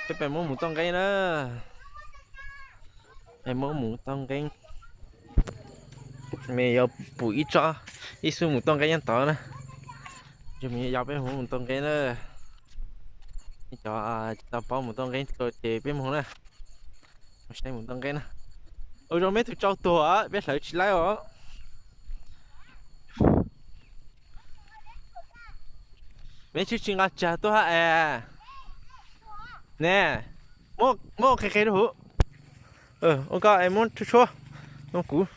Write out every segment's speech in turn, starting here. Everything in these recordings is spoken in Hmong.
Peb pais muab mus toj nqeeb na. Peb muab mus toj nqeeb. Me yau pum ib tsob, ib xub mus toj nqeeb nyob tod na. Yog me yau peb mus mus toj nqeeb na. Cov tsis tau paub mus toj nqeeb ces peb mus na. Mus saib mus toj nqeeb na. Ua zoo me tug tsau tuag peb hlawv tsis laib os. Me tsis tsis nqa tsag tuaj hab es. Ne, muab qhia qhia rau huv. Ua koj es muab tshuab tshuab no kuv.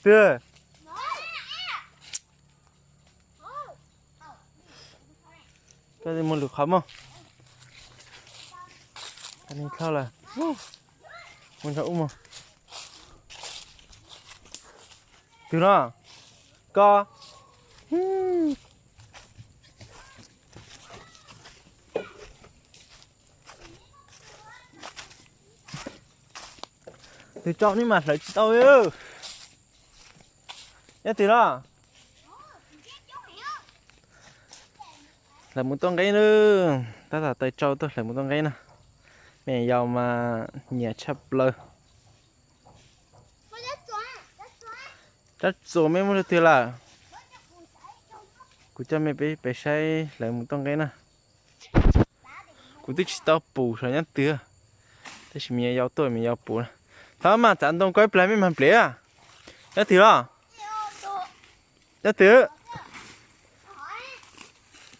Twg? Koj mus lwm qhov mog. Koj niag dlhau lawm. Mus nrog ub mog. Twg no? Koj. Twg tso neb mas hlawv tsis tau. Nyob twg los? Hlawv mus toj nqeeb na. Tab tom taw tsau tuaj hlawv mus toj nqeeb na. Me yau mas nyiam tshaj plaws. Rab txuas me muab rau twg lawm? Kuv coj me peb pais saib hlawv mus toj nqeeb na. Kuv twb tsis tau pum saum nyob twg, tab sis me yau tuaj me yau pum na. Thov mas txav ntoo koj ib plag me mag nplev. Nyob twg los? Nyob twg?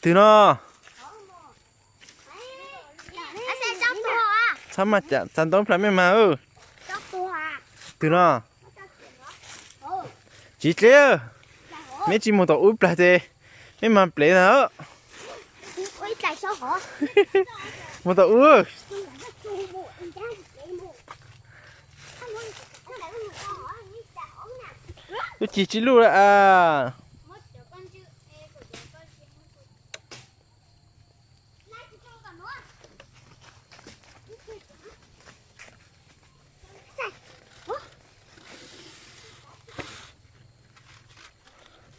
Twg no? Txhob mas txav ntoo ib plag me mag. Twg no? Tsis dleb, neb tsis mus tom ub plag ces neb mag plev ntag. Mus tom ub. Lub cig tsis luj lawm as.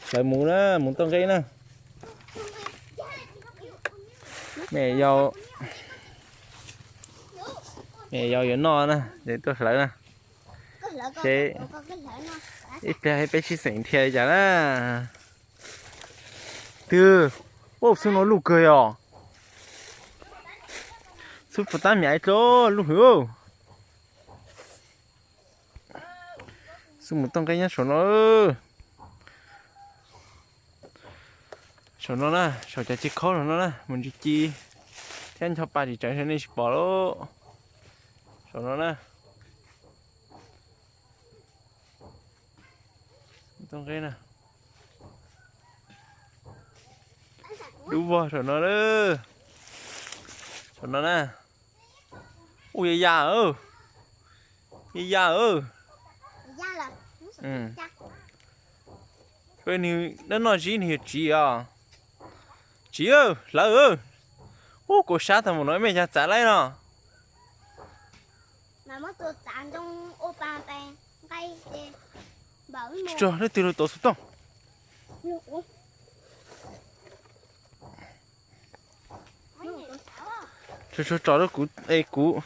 Hlawv mus na, mus toj nqeeb na. Me yau, me yau yuav noj na, ces tuaj hlawv na. Seb ib pliag peb sib xeem dhia li cas na. Twg, ua xub no luj kawg os. Xub puas tab miam ib dlo luj hwv. Xub mus toj nqeeb nyob saum no. Saum no na, saum cov ci khaub saum no na, mus ntsis ci thiab ncho pa tsis tseev saum nej tsis pom lauj. Saum no na. Toj nqeeb na. Dub vog saum no na. Saum no na. Ua ya ya, ya ya. Nws noj noj zib nws yog tsiv os. Tsiv, hlawv. Ub, kuv sab tag mus no mej yog txav laib no. Tsuag leej twg los tau xov tooj. Tsuag tsuag tso rau kuv es kuv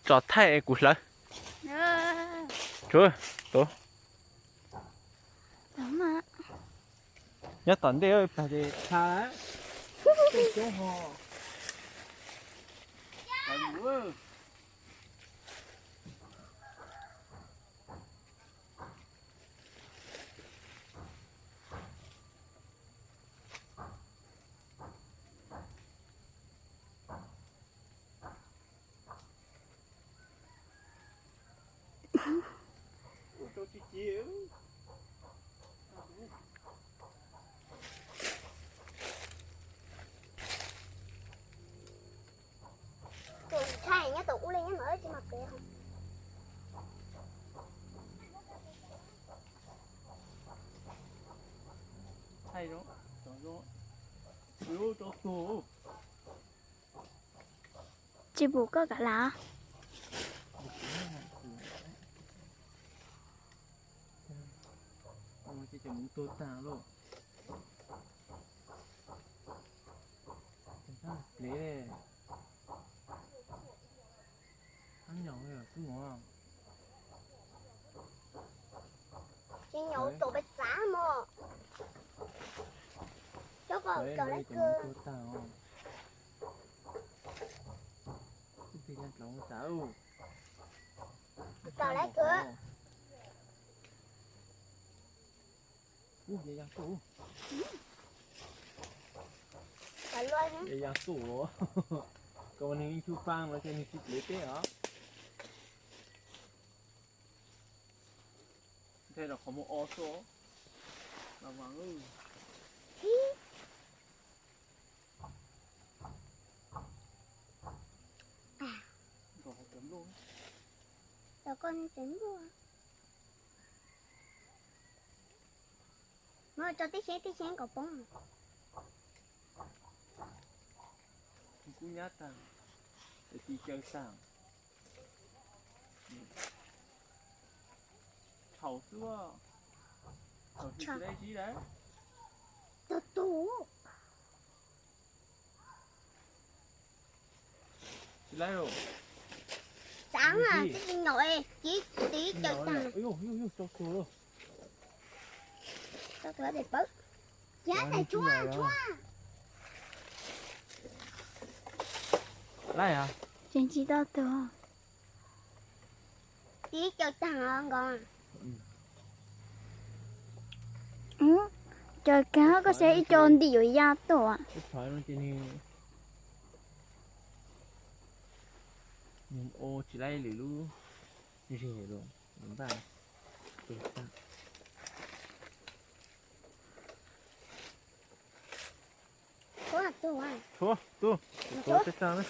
tso thaij es kuv hlawv. Tsuag, tuav. Nyob tom ntej plag ces tha tej coob ho. Tsis pum koj kam las. Tua tag lauj. Plev, hab nyaum xwb mog. Tsis nyaum, tau peb txav mog. Cov ko cov lawv tua tag. Cov lawv tua. Ub, ya ya tuj. Ya ya tuj. Kom nws ib tug faj no ces nws tsis plev peb os. Nthe rau qhov muag o xwb. Cov ko cov npluaj. Muab tso tib xeeb tib xeeb kom poob. Kuv nyab tag, tis caw tag. Thaum xwb, thaum xwb tsis laib zib lawm. Tus tus. Tsis laib los. Txav na, tib tsis nyaum es tiv tiv caw tag. Tau tus de pawb. Laib os. Tseem tsis tau tus. Tiv caw tag nkaus. Caw kag koj saib ib co ntim yuav ya tuaj. Tsis laib lwm lub zeg los npaj. Tshuav, tshuav, tshuav teb tag na.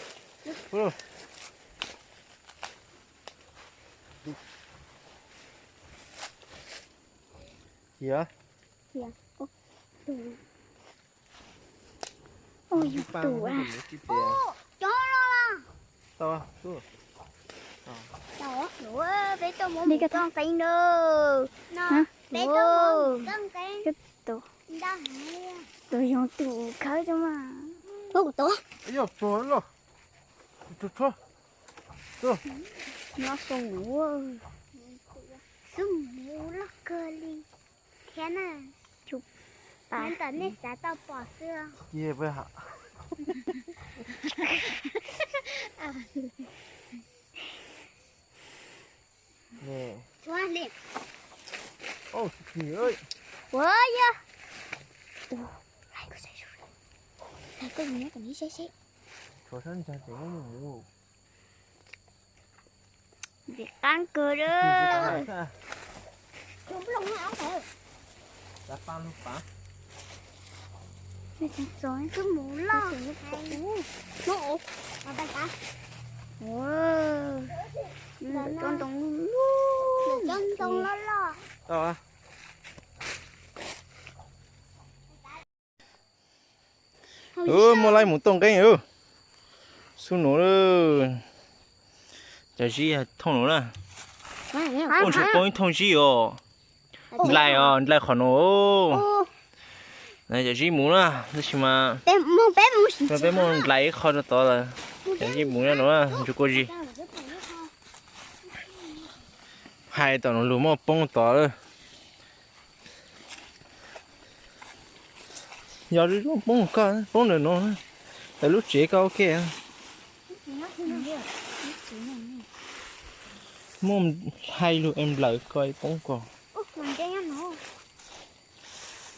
Yog. Ua yus tus a. Peb tuaj mus txoj nqeeb na. Peb tuaj mus txoj nqeeb. Tus yoog tus khawb cov mas. Yog, tshuav los. Tshuav, tshuav. No xu mus. Xu mus loj kawg li thiab na. Nyob ntawm nej xav tau pom xwb. Cia peb ha. Tshuav li. Ua yog. Hais koj saib, hais koj nyob kom neb saib seb. Tshuav sab ntsa ces muab mus. Ntxim qab kawg lawm. Cov ntoo loj loj. Muaj laib mus txoj nqeeb. Xub nuav, cov zib thooj nuav na. Ua ntshe poob ib thooj zib os. Ndlais os, ndlais qhov nuav. Cov zib mus na, tab sis mas peb muab ndlais ib qho rau tod lawm. Cov zib mus na, ntsug kuj zib. Hais tom nuav lug muaj poob tod lawm. Yog lub poob koj, poob ntawm no, ntawm lub tsev koj ua ke. Muaj hais lug es nplawm koj poob koj.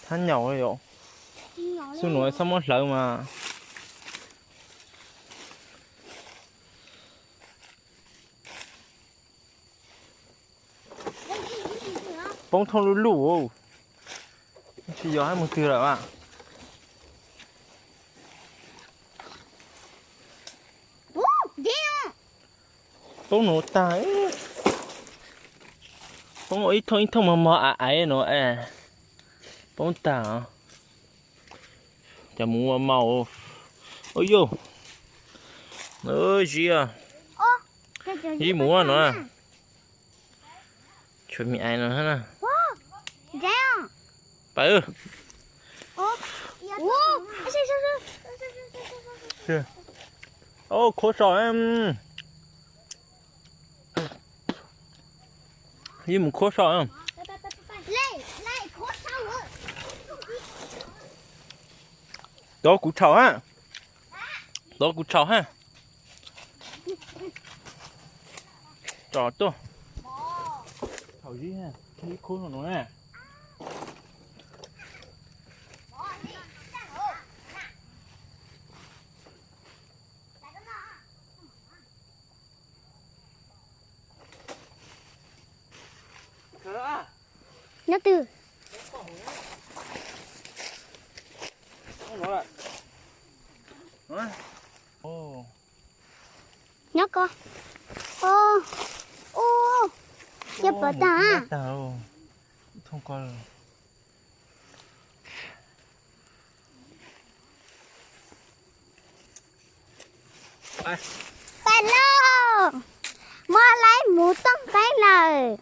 Thab nyaum yom. Xub nuav txhob muab hlawv mas. Poob thooj luj luj, tsis yog hab mus twg lawm a. Poob nuav tag, poob ib thooj ib thooj mos mos aiv aiv nuav, poob tag. Cov mus ua mau, ua yog, zib, zib mus nuav. Tshuav me aiv no na. Pawg. Ov, khuab saum. Yeej mus khuab saum. Tov kuv tshau ha. Tov kuv tshau ha. Tso tuaj. Thaum ib khub no na. Nyob twg? Nyob ko. Ua, ua, cia pov tag. Pais lauj, muab laib mus tooj qeeb lawm.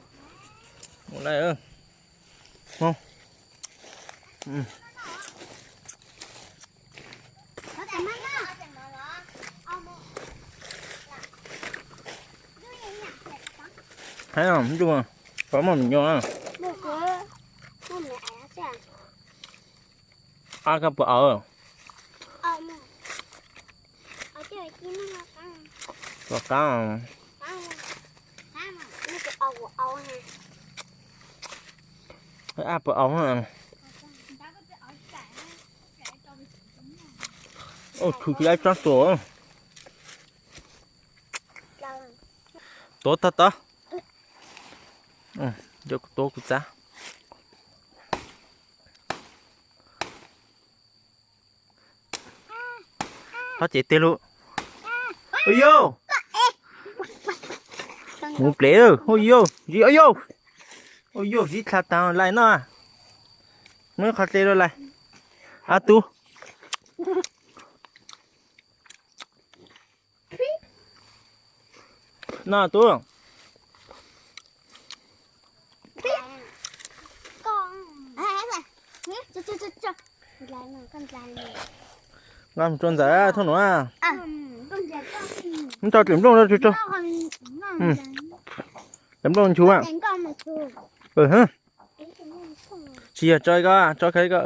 Hais, pom muaj me nyuam. Ab, koj puas aus? Puas qab? Ab, puas aus? Ua, tshwm tsis laib tsob tuas. Tuav tag tod. Coj kuv tuav kuv txav. Thov ces tiag lug. Ua yau, mus plev lawm. Ua yau, zib, ua yau, ua yau, zib dlha tag lais no. Muab qhov hle rau lais. Ab tub. No tub. Nqa mus rau ntxawm thooj nuav. Muab tso tseem nplooj rau tso. Tseem nplooj nchuv. Tsis yog tso ko, tso khav ko.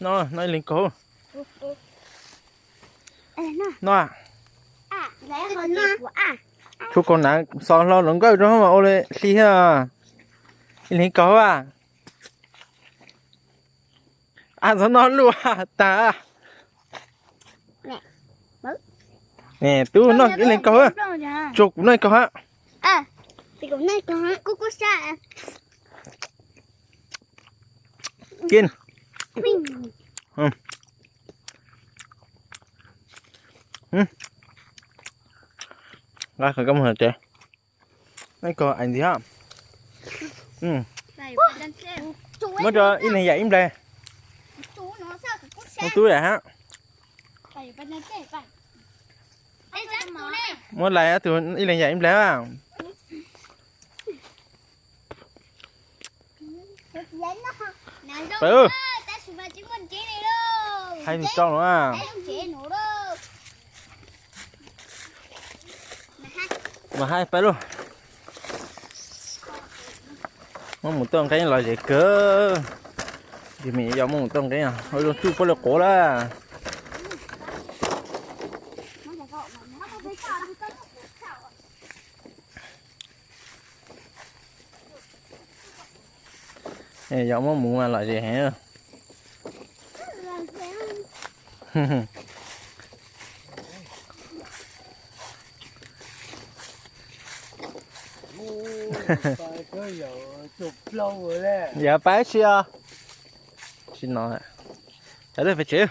No, no ib leeg kaug. No, tshuav kaug nav xov hlo los nkawj rau mas ua li hli thiab. Ib leeg kaug a. Ab, txhob noj luaj tag. Tub, noj ib leeg kaug, tsuas kuv noj kaug hab. Kiag. Nqa koj mus tsev. Noj kaug ais ntxiv hab. Muab rau ib leeg yam ib nplais. Muab tub yam hab. Muab lais tus ib leeg yam ib nplais hab. Pais, hais nws tso no. Mas hais pais lauj. Muab mus toj nqeeb los zem kawg. Ces me nyuam yau muab mus toj nqeeb, ua zoo tsuj puab li quav lawm. Yog muab mus mas lom zem heev. Yog pab tsi os. Tsis no, cov lej pes tsev.